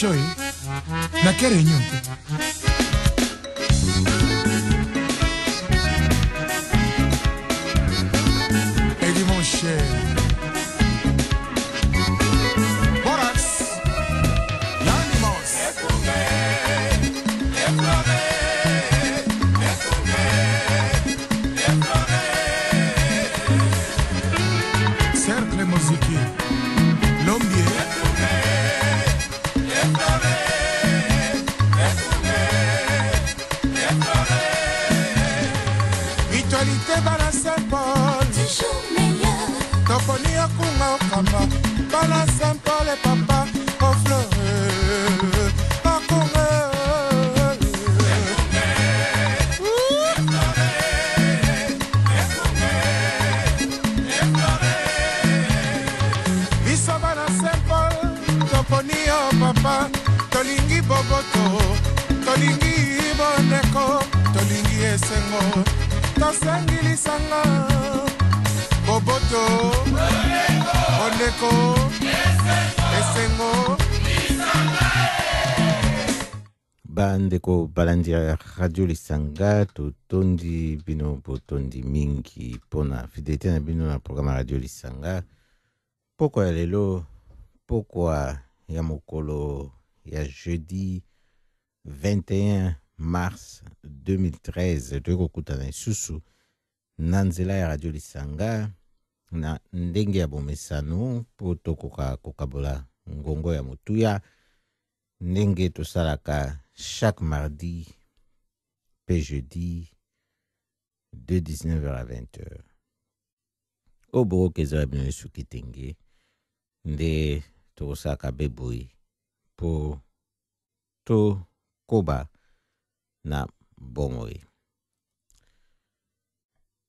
Shoy nake réunion te. Edi mon cher Borax Yanimos. Cercle Moziki Lombie. Mutualité bana Saint Paul, toponi okunga okamba bana Saint Paul e papa oflore okunga. Biso bana Saint Paul toponi yo papa, tolingi boboto, tolingi bondeko, tolingi esengo, tosengi lisanga boboto, bondeko, esengo. Bandeko balandi ya Radio Lisanga, totondi bino botondi mingi mpona fidelité na bino na programme ya Radio Lisanga. Pokwa ya lelo, pokwa ya mokolo ya jeudi 21 mars 2013, toyei kokutana lisusu na nzela ya Radio Lisanga na ndenge ya bomesano mpo tokoka kokabola ngongo ya motuya ndenge tosalaka chaque mardi mpe jeudi de 19h à 20h. Oyo bokoki ezala bino esuki tenge nde tokosalaka be boye mpo tokoba na bomoi.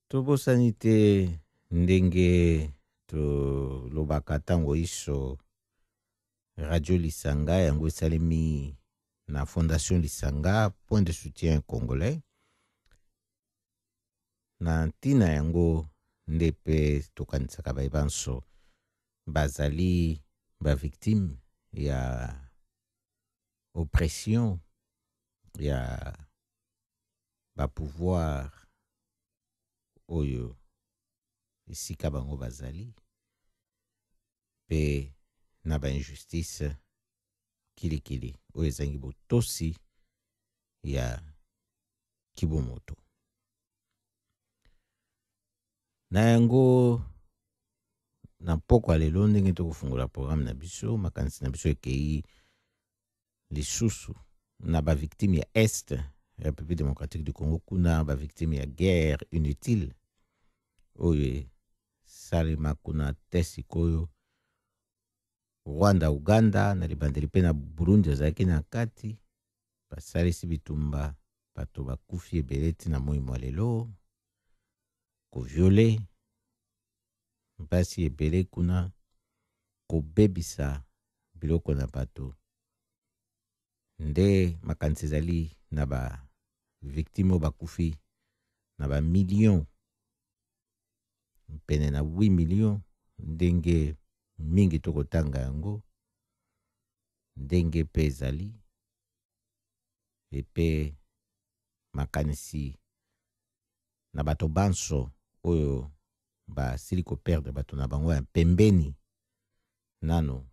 Tobosani te ndenge tolobaka ntango iso Radio Lisanga yango esalemi na Fondation Lisanga, point de soutien congolais. Na ntina yango nde mpe tokanisaka baye banso bazali bavictime ya oppression ya bapouvoir oyo esika bango bazali mpe na bainjustice kilikili oyo ezangi botosi ya kibomoto. Na yango na pokwa lelo ndenge tokofungola programme na biso, makanisi na biso ekei lisusu na bavictime ya Est République démocratique du Congo, kuna bavictime ya guerre inutile oyo esalema kuna te sikoyo Rwanda, Uganda na libandeli mpe na Burundi ezalaki na kati, basalisi bitumba, bato bakufi ebele ntina moi mwa lelo, koviole mpasi ebele kuna, kobebisa biloko na bato. Nde makanisi ezali na ba victime oyo bakufi na ba million, pene na 8 million, ndenge mingi tokotanga yango, ndenge mpe ezali epe makanisi na bato banso oyo basili koperdre bato na bango ya pembeni nano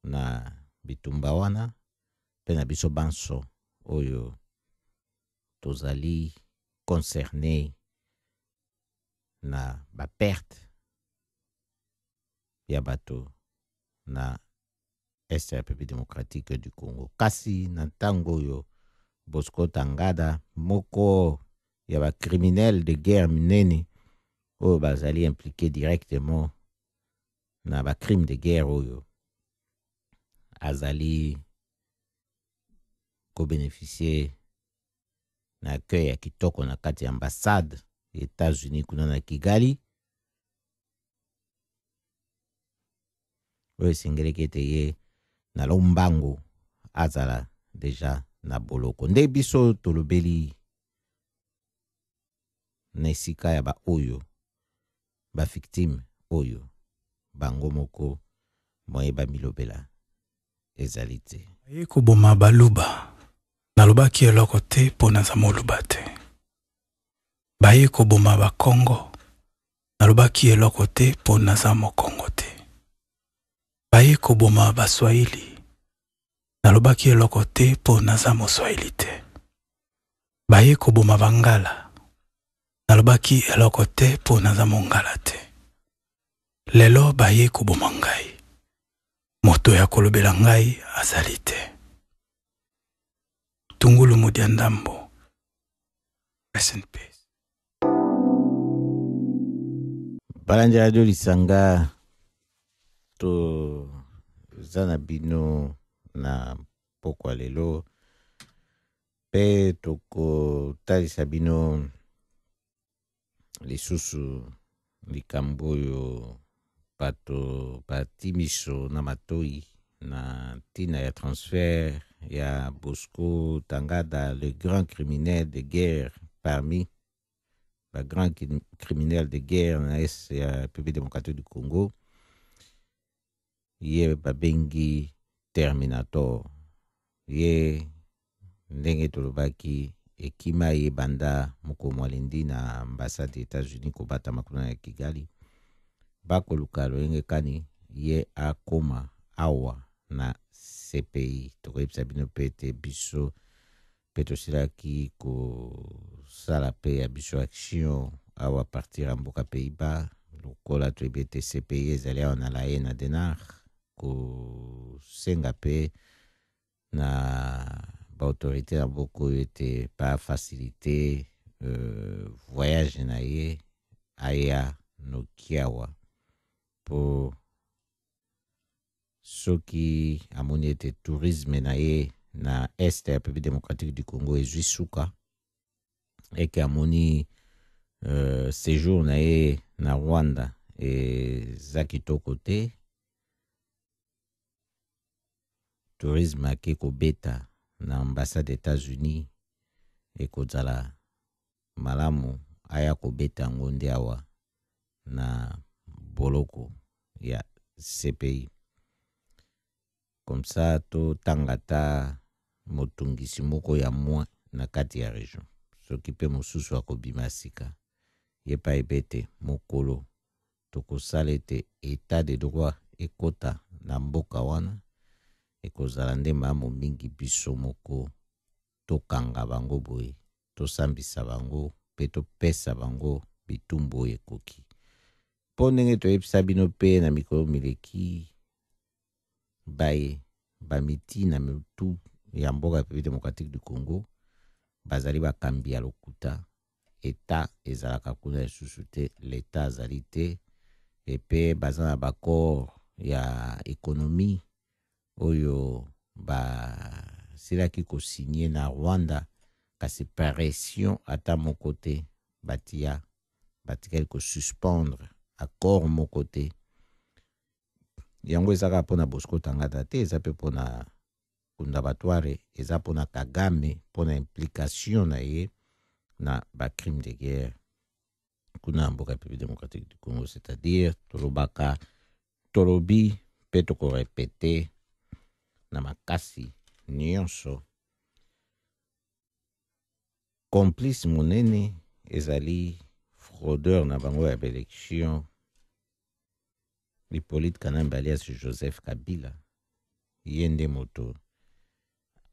na bitumba wana, mpe na biso banso oyo tozali concerné na baperte ya bato na Est ya République démocratique du Congo. Kasi na ntango oyo Bosco Ntaganda, moko ya bacriminel de guerre minene oyo bazali impliqué directement na bacrime de guerre oyo, azali kobénéficier na accueil ya kitoko na kati ya ambassade ya États-Unis kuna na Kigali, oyo esengeleki ete ye na lombango azala deja na boloko. Nde biso tolobeli na esika ya baoyo bavictime oyo bango moko moye bamilobela. Ezali te. Baye koboma baluba, nalobaki eloko te mpo naza moluba te. Baye koboma bakongo, nalobaki eloko te mpo naza mokongo te. Baye koboma baswahili, nalobaki eloko te mpo naza moswahili te. Baye koboma bangala, nalobaki eloko te mpo naza mongala te. Lelo baye koboma ngai, moto ya kolobela ngai azali te. Tungulu Mudiandambo. Rest in peace. Balandi Radio Lisanga, toza na bino na pokwa lelo mpe tokotalisa bino lisusu likambo oyo bato bati miso na matoi na ntina ya transfert ya Bosco Ntaganda, le grand criminel de guerre parmi ba grand criminel de guerre na est ya République démocratique du Congo. Ye babengi Terminator. Ye ndenge tolobaki, ekima ye banda mokolo mwalindi na ambassade ya États-Unis kobatama kuna na Kigali. Bakoluka lolenge kani ye akoma awa na CPI. Tokoyebisa bino mpe ete biso mpe tosilaki kosala mpe ya biso action awa partir ya mboka Pays-Bas, lokola toyebi ete CPI ezali awa na La Haye na Den Haag, kosenga mpe na baautorité na mboka oyo ete bafacilité voyage na ye aya noki awa, mpo soki amoni ete tourisme na ye na est ya République démocratique du Congo ezwi suka, eke amoni séjour na ye na Rwanda eza kitoko te, tourisme ake kobeta na ambassade États-Unis, ekozala malamu aya kobeta yango nde awa na boloko ya CPI. Comme ça totanga ata motungisi moko ya moins na kati ya région. Soki mpe mosusu akobima sika, ye pa yeba ete mokolo tokosala ete état de droit ekota na mboka wana, ekozala nde malamu mingi biso moko tokanga bango boye, tosambisa bango mpe topesa bango bitumbu oyo ekoki. Mpo ndenge toyebisa bino mpe na mikolo mileki, baye bamiti na mitu ya mboka ya République démocratique du Congo bazali bakambi ya lokuta. État ezalaka kuna lisusu te, l'état azali te, epe baza na baaccord ya économie oyo basilaki kosigner na Rwanda, kasi pression ata moko te batia, batikali kosuspendre accord moko te. Yango eza kaka mpona Bosco Ntaganda te, eza mpe mpona Nkunda Batware, eza mpona Kagame, mpona implication na ye na bacrime de guerre kuna na mboka ya République démocratique du Congo. C'est-à-dire tolobaka, tolobi mpe tokorépéter na makasi nyonso, complice monene ezali fraudeur na bango ya baélection, Hippolyte Kanambe alias Joseph Kabila. Ye nde moto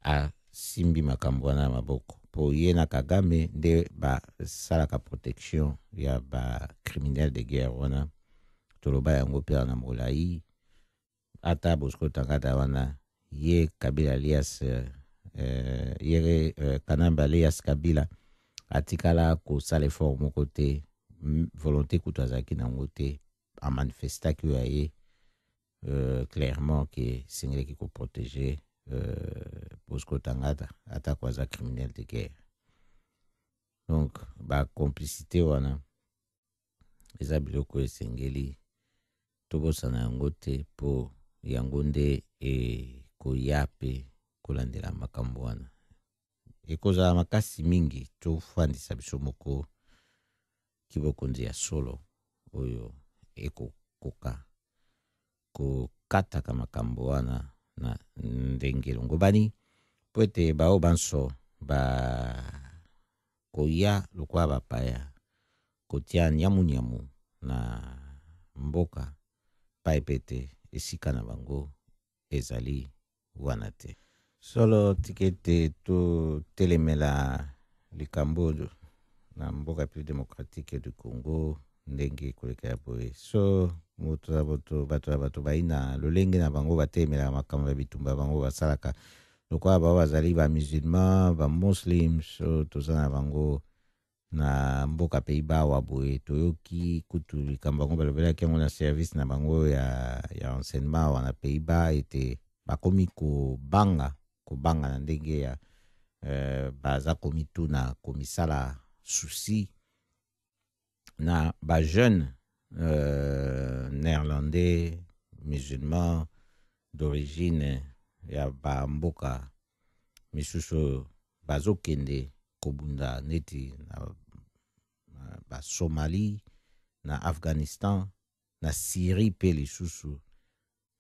asimbi makambo wana na maboko, mpo ye na Kagame nde basalaka protection ya bacriminel de guerre wana. Toloba yango mpe na molai. Ata Bosco Ntaganda wana, ye Kabila alias ye Kanambe alias Kabila atikala kosala effort moko te, volonté kutu azalaki nango te. Amanifestaki oyo ya ye clairement ke esengelaki koprotéger Bosco Ntaganda atako aza criminel de guerre. Donc bacomplicité wana eza biloko esengeli tobosana yango te, mpo yango nde ekoya mpe kolandela makambo wana. Ekozala makasi mingi tofandisa biso moko kibokonzi ya solo oyo ekokoka kokataka makambo wana. Na ndenge elongobani, mpo ete baoyo banso bakoya lokola bapaya kotia nyamunyamu na mboka, bayeba ete esika na bango ezali wana te. Solo, tika ete totelemela likambo na mboka République démocratique du Congo ndenge ekoleka ya boye. So moto na moto, bato na bato bai na lolenge na bango batelemelaka makambo ya bitumba bango basalaka, lokola bao bazali bamusulman, bamuslim. So toza na bango na mboka Pays-Bas awa boye, toyoki kutu likambo yango balobelaki yango na service na bango ya renseignement awa na Pays-Bas, ete bakomi kobanga, kobanga na ndenge ya baza komituna, komisala souci na bajeune néerlandais musulman d'origine ya bamboka misusu oyo bazokende kobunda neti na Basomalie, na Afghanistan, na Syrie, mpe lisusu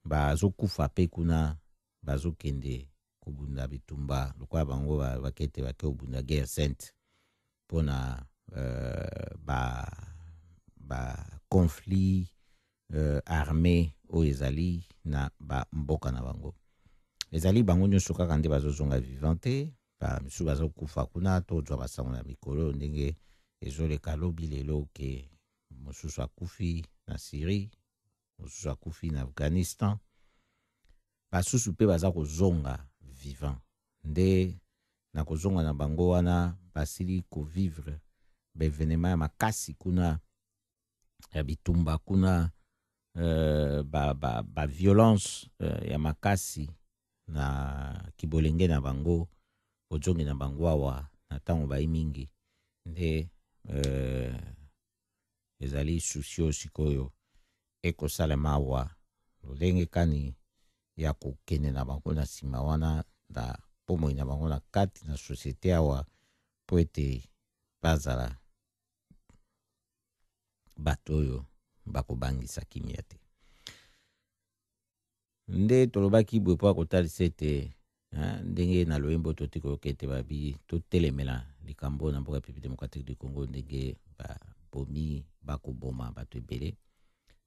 bazokufa mpe kuna, bazokende kobunda bitumba lokola bango bakete bake kobunda guerre sainte mpona ba conflit armé oyo ezali na bamboka na bango. Ezali bango nyonso kaka nde bazozonga vivant te, bamisusu bazokufa kuna. Tozwa basango na mikolo ndenge ezoleka, lobi lelo, ke mosusu akufi na Syrie, mosusu akufi na Afghanistan, basusu mpe baza kozonga vivant. Nde na kozonga na bango wana, basili kovivre baévénement ya makasi kuna ya bitumba kuna, ba violence ya makasi na kibolenge na bango. Bozongi na bango awa na ntango bai mingi nde ezali souci oyo sikoyo ekosalema awa, lolenge kani ya kokende na bango na nsima wana na bomoi na bango na kati na société awa, mpo ete bazala bato oyo bakobangisa kimia te. Nde tolobaki boye mpo akotalisa ete ndenge na loyembo toti koyoka ete babi totelemela likambo na mboka République démocratique du Congo, ndenge babomi, bakoboma bato ebele.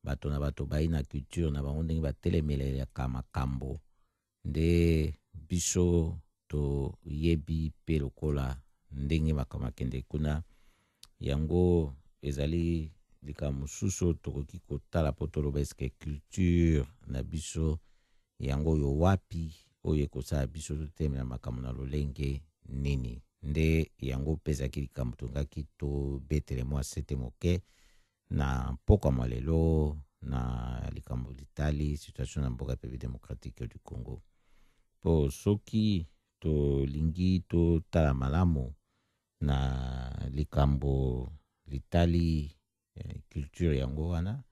Bato na bato bai na culture na bango ndenge batelemelelaka makambo. Nde biso toyebi mpe lokola ndenge makambo akende kuna. Yango ezali likambo mosusu tokoki kotala mpo toloba eske culture na biso yango oyo wapi oyo ekosala biso totelemela makambo na lolenge nini. Nde yango mpe ezalaki likambo tongaki tobetele mwa sete moke na mpokwa mwa lelo na likambo litali situation na mboka République démocratique du Congo. Mpo soki tolingi totala malamu na likambo litali culture yango wana,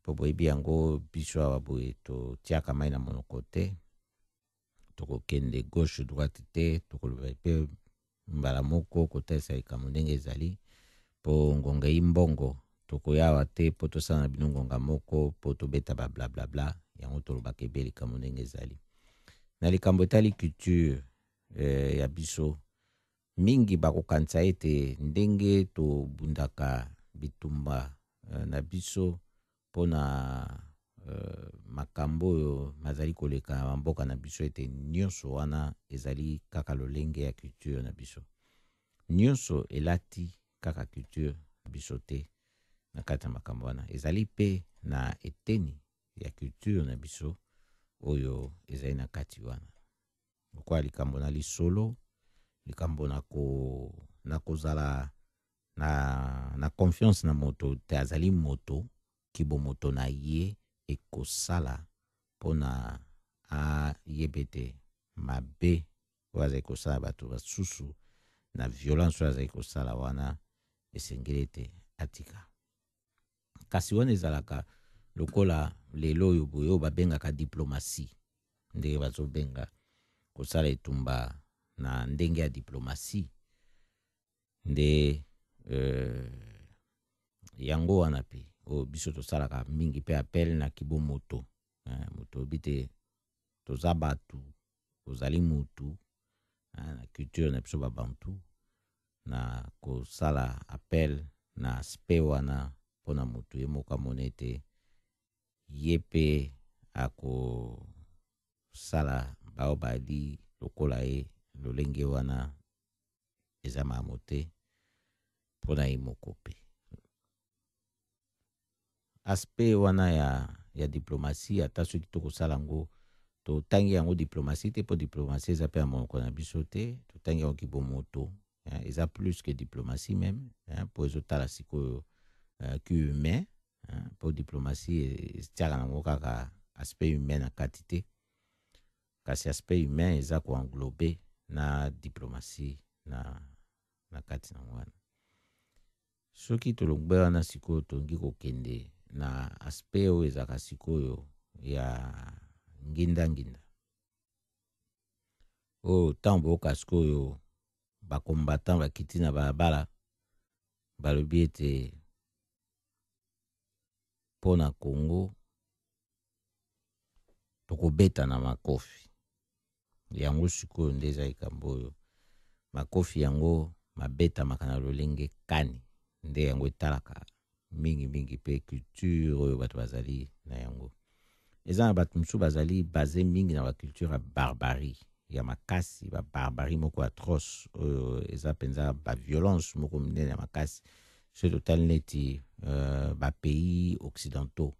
mpo boyebi yango, biso awa boye totiaka mai na monoko te, tokokende gauche droite te, tokoloba mpe mbala moko kotalisa likambo ndenge ezali, mpo ngonga eyi mbongo. Tokoya awa te mpo tosala na bino ngonga moko mpo tobeta bablablabla. Yango tolobaka ebe likambo ndenge ezali. Na likambo etali culture ya biso, mingi bakokanisa ete ndenge tobundaka bitumba na biso mpona makambo oyo mazali koleka na bamboka na biso, ete nyonso wana ezali kaka lolenge ya culture na biso. Nyonso elati kaka culture na biso te. Na kati ya makambo wana ezali mpe na eteni ya culture na biso oyo ezali na kati wana, lokola likambo na lisolo, likambo na kozala na confiance na moto te. Azali moto, kibomoto na ye ekosala mpona ayeba ete mabe oyo azali kosala bato basusu, na violence oyo azali kosala wana, esengeli ete atika. Kasi wana ezalaka lokola lelo oyo boye oyo babengaka diplomatie, ndenge bazobenga kosala etumba na ndenge ya diplomatie. Nde yango wana mpe oyo biso tosalaka mingi mpe appel na kibomoto. Moto oyebi te. Toza bato, ozali mutu na culture na biso babantu, na kosala appel na aspect wana mpona motu ye moko amona ete ye mpe akosala bao bali lokola ye lolenge wana eza malamu te mpona ye moko. Mpe aspect wana ya diplomatie, ata soki tokosala yango, totangi yango diplomatie te, mpo diplomatie eza mpe ya monoko na biso te. Totangi yango kibomoto, eza plus que diplomatie même, mpo ezotala sikoyo humain, mpo diplomatie etiaka nango kaka aspect humain na kati te, kasi aspect humain eza koenglober na diplomatie na kati nango wana. Soki tolongwe wana, sikoyo tolingi kokende na aspect oyo ezalaka sikoyo ya ngindanginda, oyo ntango boyoka sikoyo bacombattant bakiti na balabala, balobi ete mpo na Congo tokobeta na makofi. Yango sikoyo nde eza likambo oyo makofi yango mabetamaka na lolenge kani, nde yango etalaka mingimingi mpe culture oyo bato bazali na yango. Eza na bato mosusu bazali base mingi na baculture ya barbarie ya makasi, babarbarie moko atroce oyo eza mpenza baviolence moko minene ya makasi. Soki totali neti bapays occidentaux,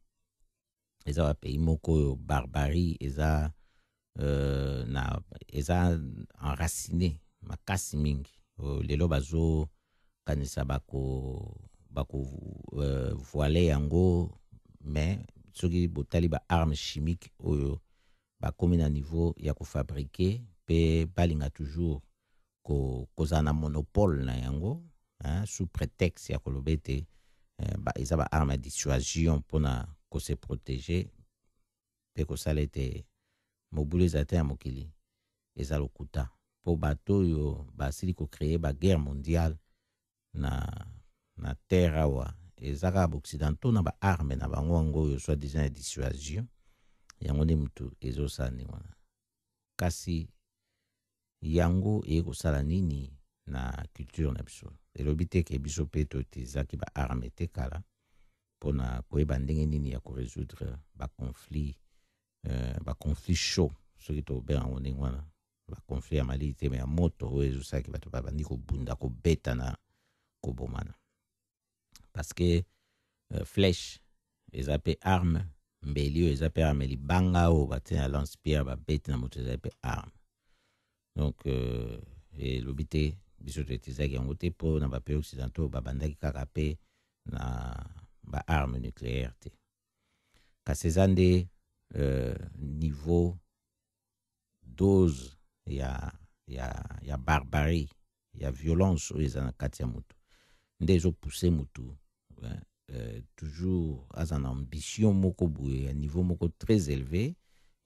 eza bapays moko oyo barbarie eza na eza enraciné makasi mingi. Lelo bazokanisa bako voiler yango, mais soki botali baarme chimique oyo bakomi na niveau ya kofabriquer mpe balinga toujours kozala na monopole na yango, hein, sous prétexte ya koloba ete eza baarme ya dissuasion mpona kose protéger mpe kosala ete mobulu ezala te ya mokili, eza lokuta, mpo bato oyo basili kocréer baguerre mondiale na terre awa eza kaka baoccidentaux na baarme na bango yango oyo soi disant ya dissuasion. Yango nde motu ezosala ndenge wana. Kasi yango eye kosala nini na culture na biso? Elobi te ke biso mpe toutilisaki baarme te kala mpona koyeba ndenge nini ya korésoudre baconflit, baconflit chaud, soki tobenga yango ndenge wana, baconflit ya malili te, mais ya moto oyo ezosalaki bato babandi kobunda, kobetana, kobomana, parce que flèche eza mpe arme, mbeli oyo eza mpe arme, libanga oyo batie na lance pierre babeti na moto ezali mpe arme. Donc elobi te biso toutilisaki yango te, mpo na bapays occidentaux babandaki kaka mpe na baarme nucléaire te. Kasi eza nde niveau dose ya barbarie, ya violence oyo eza na kati ya motu nde ezopousser motu toujours aza na ambition moko boye ya niveau moko très élevé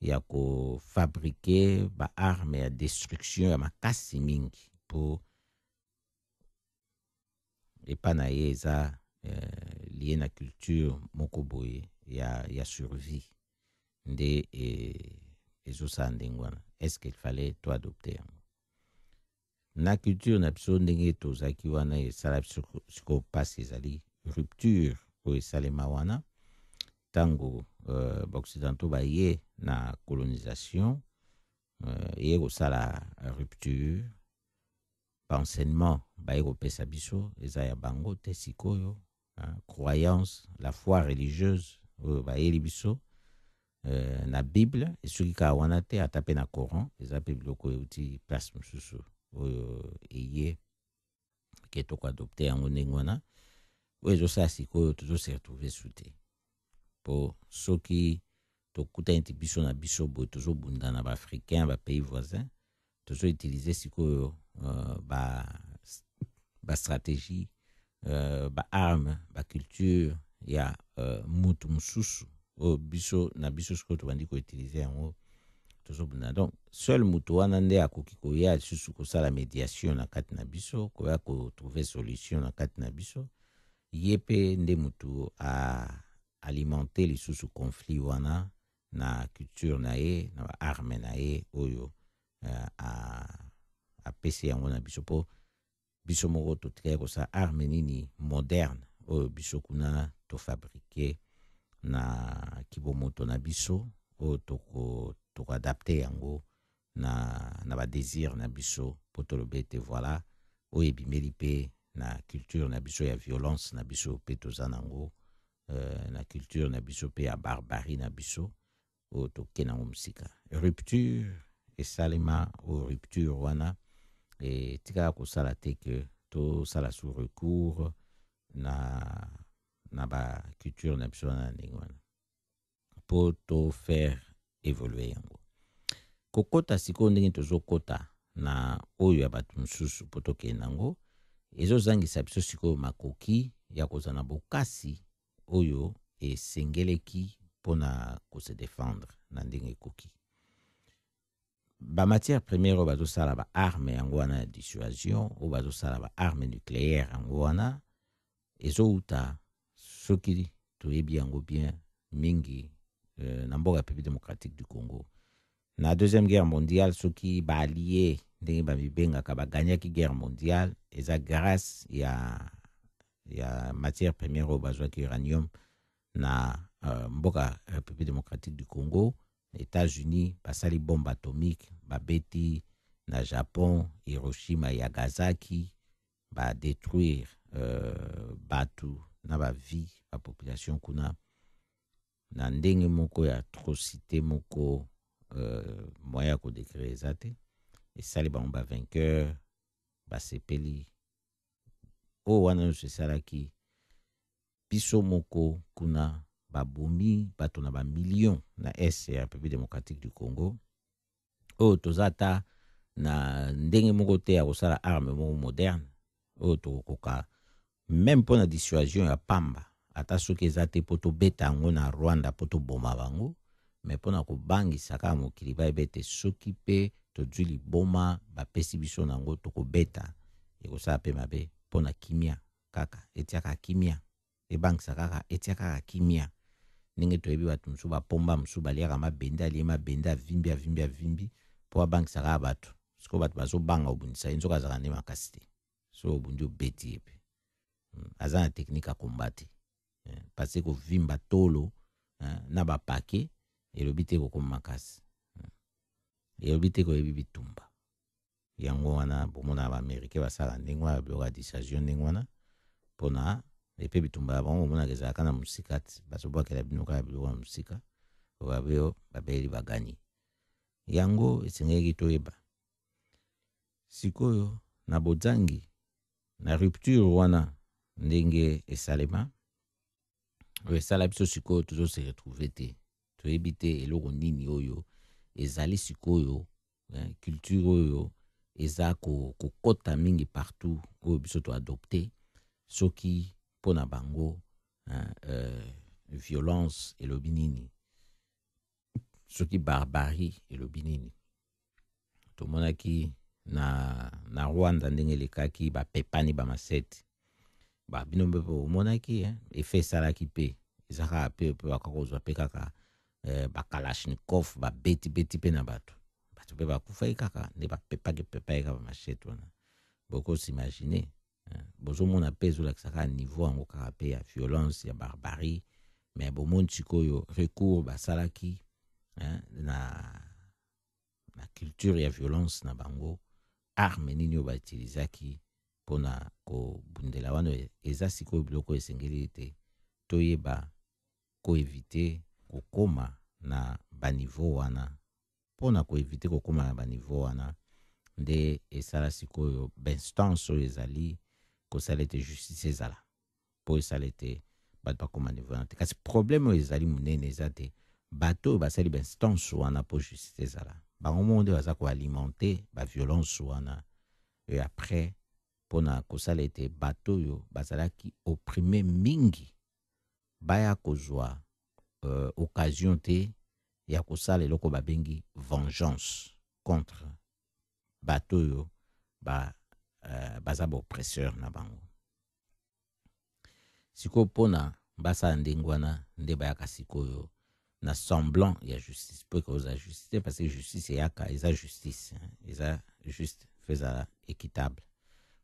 ya kofabriquer baarme ya destruction ya makasi mingi, mpo epa na ye eza lié na culture moko boye ya survie nde ezosala ndenge wana. Est ce qu'il fallait to adopter yango na culture na biso ndenge tozalaki wana? Esala biso sikoyo mpasi. Ezali rupture oyo esalema wana ntango baoccidentaux baye na colonisation, eye kosala rupture. Baenseignement baye kopesa biso eza ya bango te sikoyo, hein, croyance, la foi religieuse oyo bayeli biso na Bible esoki kaka wana te, ata mpe na Coran eza mpe biloko oyo euti place mosusu oyo eye ke tokoadopter yango ndenge wana. Oyo ezosala sikoyo tozose retrouver su te, mpo soki tokutani neti biso na biso boye, tozobunda na baafricain, bapays voisin, tozoutiliser sikoyo bastratégie, baarme, baculture ya mutu mosusu oyo biso na biso sikoyo tobandi koutiliser yango, tozobunda. Donc seul mutu wana nde akoki koya lisusu kosala médiation na kati na biso, koya kotrouver solution na kati na biso. Ye mpe nde mutu alimenter lisusu conflit wana. na culture na ye, na baarme na ye oyo apesi yango na biso, mpo biso moko totikali kosala arme nini moderne oyo biso kuna tofabriquer na kibomoto na biso, oyo tokoadapter yango na badésir na biso, mpo toloba ete voilà, oyo ebimeli mpe na culture na biso ya violence na biso mpe toza nango, na culture na biso mpe ya barbarie na biso oyo tokende yango mosika. Rupture esalema, oyo rupture wana etikala kosala te ke tosala sous recours na baculture na biso wana na ndenge wana mpo tofaire évoluer yango. Kokɔta sikoyo ndenge tozokɔta na oyo ya bato mosusu mpo tokende yango, ezozangisa biso sikoyo makoki ya kozala na bokasi oyo esengeleki mpona kose défendre na ndenge ekoki. Bamatière première oyo bazosala baarme yango wana ya dissuasion, oyo bazosala baarme nucléaire yango wana, ezouta, soki toyebi yango bien mingi, na mboka République démocratique du Congo. Na Deuxième Guerre mondiale, soki baalliés, ndenge bamibengaka, baganyaki guerre mondiale, eza grâce ya matière première oyo bazwaki, uranium, na mboka République démocratique du Congo. États-Unis basali bombe atomique, babeti na Japon, Hiroshima ya Nagasaki, badétruire bato na bavie, bapopulation kuna na ndenge moko ya atrocité moko, moyen ya kodécrire eza te. Esali bango bavainqueur, basepeli. Oyo wana nyonso esalaki biso moko kuna babomi bato na bamillion na est ya République démocratique du Congo, oyo toza ata na ndenge moko te ya kosala arme moko moderne oyo tokokoka même mpo na dissuasion ya pamba, ata soki eza te mpo tobeta yango na Rwanda mpo toboma bango, mais mpo na kobangisa kaka mokili, bayeba ete soki mpe tozwi liboma bapesi biso nango, tokobeta, ekosala mpe mabe. Mpo na kimia kaka, etiaka kimia, ebangisa kaka, etia kaka kimia. Ndenge toyebi, bato mosusu bapomba, mosusu baliaka mabende, alie mabende, avimbi, avimbi, avimbi, mpo abangisa kaka bato. Sikoyo bato bazobanga obundisa ye, nzoka azalaka nde makasi te. So obundi, obeti ye mpe, aza na technique akomba te, parce kovimba tolo na bapake elobi te kokoma makasi, elobi te koyebi bitumba. Yango wana bomona baaméricain basala ndenge wana, biloko ya dissuasion ndenge wana, mpona epe bitumba ya bango bomonaka ezalaka na mosika ti bazobwakela bino kaka biloko ya mosika, babe babeli bagani. Yango esengelaki toyeba sikoyo na bozangi na rupture wana ndenge esalema, oyo esala biso sikoyo tozose retrouver te, toyebi te eloko nini oyo ezali sikoyo, culture oyo eza kokɔta mingi partout, oyo biso toadopter, soki mpo na bango violence elobi nini, soki barbarie elobi nini. Tomonaki na Rwanda ndenge elekaki, bapepani bamasete bino mpe omonaki effet esalaki mpe eza kaka mpe baka kozwa mpe kaka bakalashnikov, babetibeti mpe na bato, bato mpe bakufaki kaka nde bapepaki pepaki kaka bamachete wana. Bokos'imaginer, bozomona mpe ezolakisa kaka niveau yango kaka mpe ya violence, ya barbarie. Mais bomoni sikoyo recours basalaki na culture ya violence na bango, arme nini oyo bautilisaki mpona kobundela wana. Eza sikoyo biloko esengeli ete toyeba koéviter kokóma na baniveau wana. Mpona koéviter kokóma na baniveau wana nde esala sikoyo bainstance oyo ezali kosala ete justice ezala, mpo esala ete bato bakóma niveau wana te. Kasi problème oyo ezali monene eza te bato oyo basali bainstance wana mpo justice ezala, bango moko nde baza koalimenter baviolence wana. Et après, mpona kosala ete bato oyo bazalaki opprimé mingi baya kozwa occasion te ya kosala eloko babengi vengeance contre bato oyo baza baoppresseur na bango. Sikoyo mpona basala ndenge wana nde bayaka sikoyo. Na semblant ya justice, mpo ekozala justice te, parce que justice eyaka eza justice, eza juste, faut ezala équitable.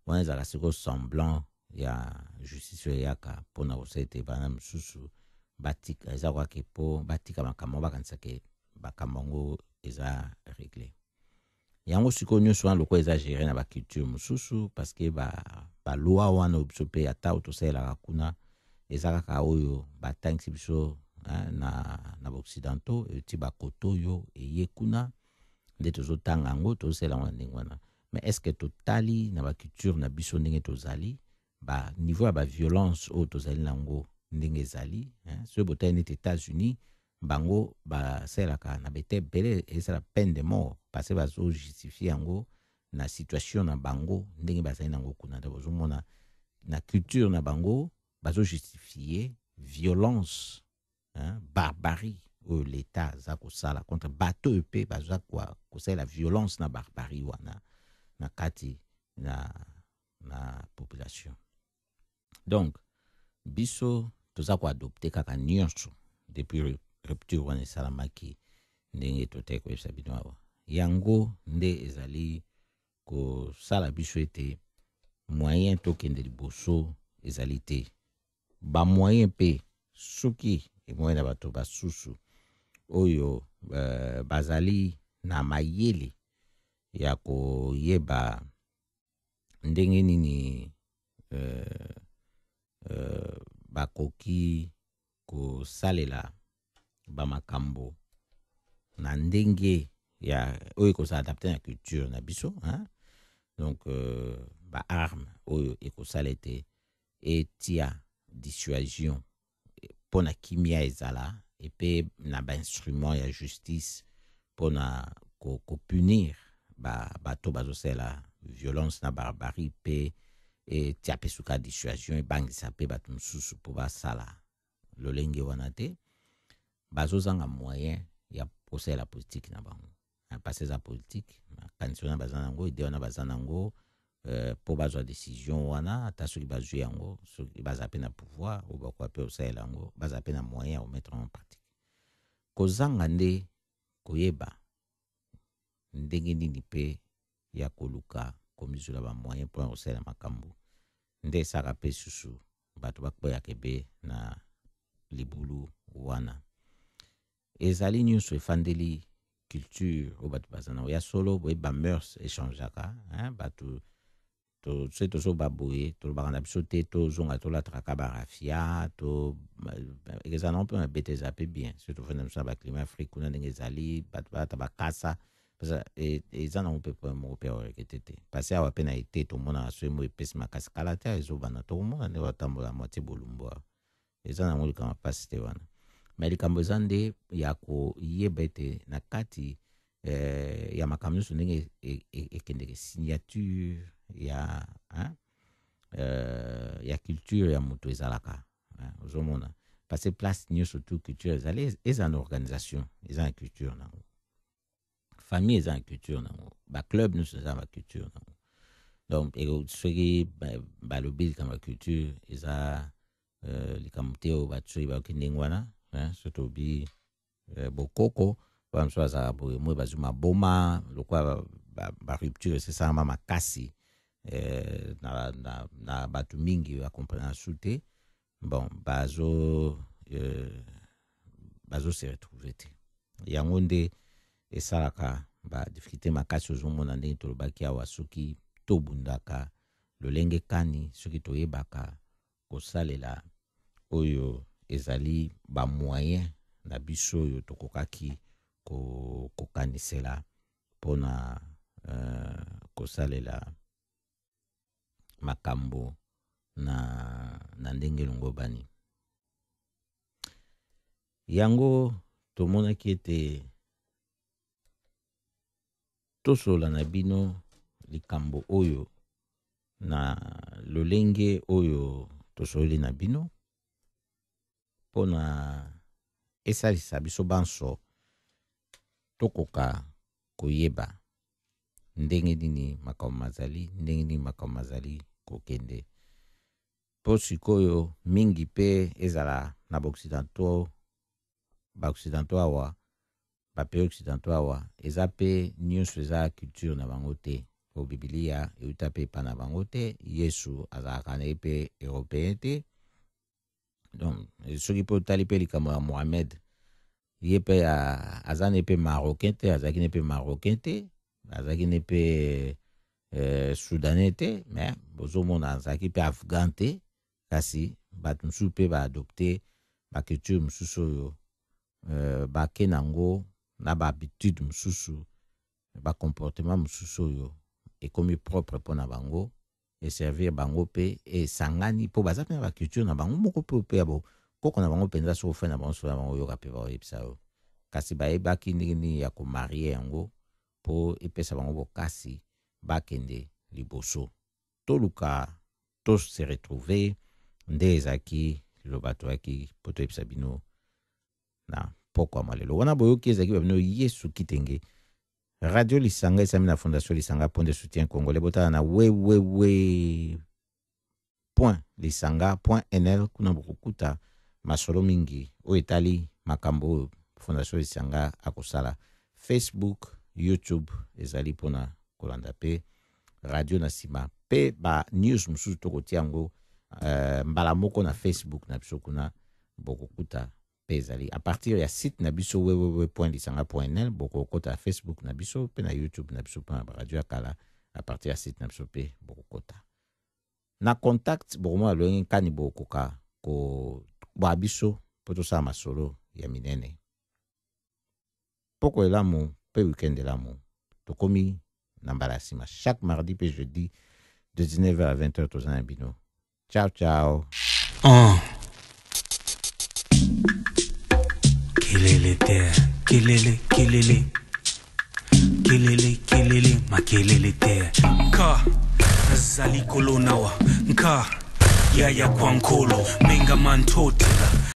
Wana ezalaka sikoyo semblant ya justice oyo eyaka mpona kosala ete bana mosusu batika, eza kwake mpo batika makambo, bakanisaka makambo yango eza réglé. Yango sikoyo nyonso wana lokola eza géré na baculture mosusu, parce que baloi wana biso mpe ata oyo tosalelaka kuna eza kaka oyo batangisi biso na baoccidentaux, euti bakoto oyo eye kuna nde tozotanga yango, tozosalela yango na ndenge wana. Mais est ce que totali na baculture na biso ndenge tozali, baniveau ya baviolence oyo tozali nango ndenge ezali? Soki botali neti États-Unis, bango basalelaka na bete ebele ezala peine de mort, parce que bazojustifie yango na situation na bango ndenge bazali nango kuna. Nde bozomona na culture na bango bazojustifie violence, hein, barbarie oyo l'État aza kosala contre bato oyo mpe baza kosalela violence na barbarie wana na kati na population. Donc biso toza koadopte kaka nyonso depuis rupture wana esalamaki, ndenge toteki koyebisa bino awa. Yango nde ezali kosala biso ete moyen tokende liboso ezali te. Bamoyen mpe soki emoyen na bato basusu oyo bazali na mayele ya koyeba ndenge nini bakoki kosalela bamakambo na ndenge ya oyo ekozala adapté na culture na biso, hein? Donc baarme oyo ekosala ete etia dissuasion mpona kimia ezala, epe na bainstrument ya justice mpona kopunir bato bazosalela violence na barbarie, mpe etia mpe suka dissuasion, ebangisa mpe bato mosusu mpo basala lolenge wana te. Bazozanga moyen ya kosalela politike na bango, parce eza politike. Makanisi wana baza nango, idée wana baza nango mpo bazwa décision wana, ata soki bazwi yango, soki baza mpe na pouvoir oyo bakoka mpe kosalela yango, baza mpe na moyen ya komettre en pratique. Kozanga nde koyeba ndenge nini mpe ya koluka komizwela bamoyen mpona kosalela makambo nde esalaka mpe susu bato bakweyaka ebe na libulu wana. Ezali nyonso efandeli culture oyo bato baza nango ya solo. Boyebi bamœurs échangeaka, bato soki tozoba boye, tolobaka na biso te, tozonga tolataka barafia to eza nango mpe mabe te, eza mpe bien. Soki tofanda biso na baclimat Afrique kuna ndenge ezali, bato balata bakasa, eza nango mpe point moko mpe aoregretter te, parce awa mpe na ete tomonaka soki mo epesi makasi kala te, ezobanda tokomona nde batambola moitié bolumbu awa. Eza nango likambo mpasi te wana, me likambo eza nde ya koyeba ete na kati ya makambo nyonso ndenge ekendeke, signature ya, hein, ya culture ya moto ezalaka, hein, ozomona, parce que place nyonso tu culture ezali, eza na organisation, eza na culture nango, famille eza na culture nango, baclub nyonso eza na baculture nango. Donc soki balobi likambo ya culture, eza likambo te oyo bato soki bayoki ndenge wana, soki tobi bokoko bana mosusu bazalaka boye, moi bazwi maboma lokola barupture esesalama makasi na bato mingi bakomprena su te. Bon, bazo se retrouve te. Yango nde esalaka badifficulté makasi. Ozomona ndenge tolobaki awa, soki tobundaka lolenge kani, soki toyebaka kosalela oyo ezali bamoyen na biso oyo tokokaki kokanisela mpona kosalela makambo na ndenge elongobani. Yango tomonaki ete tosola na bino likambo oyo na lolenge oyo tosololi na bino, mpona esalisa biso banso tokoka koyeba ndenge nini makambo mazali, ndenge nini makambo mazali kokende. Mpo sikoyo mingi mpe ezala na baoccidentaux. Baoccidentaux awa, bapays occidentaux awa, eza mpe nyonso eza culture na bango te, po Bibilia euta mpe epa na bango te. Yesu azalaka na ye mpe européen te. Donc soki mpe otali mpe likambo ya Mohamed, ye mpe aza ne mpe marocain te, azalaki ne mpe marocain te, azalaki ne mpe soudanais te, mais bozomona azalaki mpe afghan te. Kasi bato mosusu mpe baadopte baculture mosusu oyo bake nango na bahabitude mosusu, bacomportement mosusu oyo ekomi propre mpo na bango, eservir bango mpe esangani, mpo baza mpe na baculture na bango moko mpe ya bokoko na bango mpenza. Soki ofai na bango, solo na bango, oyoka mpe baoyebisa yo. Kasi bayebaki ndenge nini ya komarie yango mpo epesa bango bokasi bakende liboso. Toluka to se retrouver nde ezalaki liloba toyaki mpo toyebisa bino na pokwa mwa lelo. Wana boyoki ezalaki babino Yesu Kitenge. Radio Lisanga esami na Fondation Lisanga point de soutien congolais. Botala na www.lisanga.nl, kuna bokokuta masolo mingi oyo etali makambo oyo Fondation Lisanga akosala. Facebook, YouTube ezali mpona kolanda mpe radio na nsima, mpe ba news mosusu tokotia yango mbala moko na Facebook na biso. Kuna bokokuta mpe ezali à partir ya site na biso www.lisanga.nl. Bokokota na Facebook na biso mpe na YouTube na biso mpe na baradio ya kala. À partir ya site na biso mpe bokokota na contact, bokomona lolenge nkani bokoka kobwa biso mpo tosala masolo ya minene. Poko elamu mpe weekend elamu. Tokomi na mbala ya nsima chaque mardi mpe jeudi de 19h à 20h. Toza na bino. Ciao ciao. Oh. Kelele te, kelele, kelele. Kelele, kelele, makelele te. Nka, nazali kolonawa. Nka, yaya kwa nkolo, menga mantotela.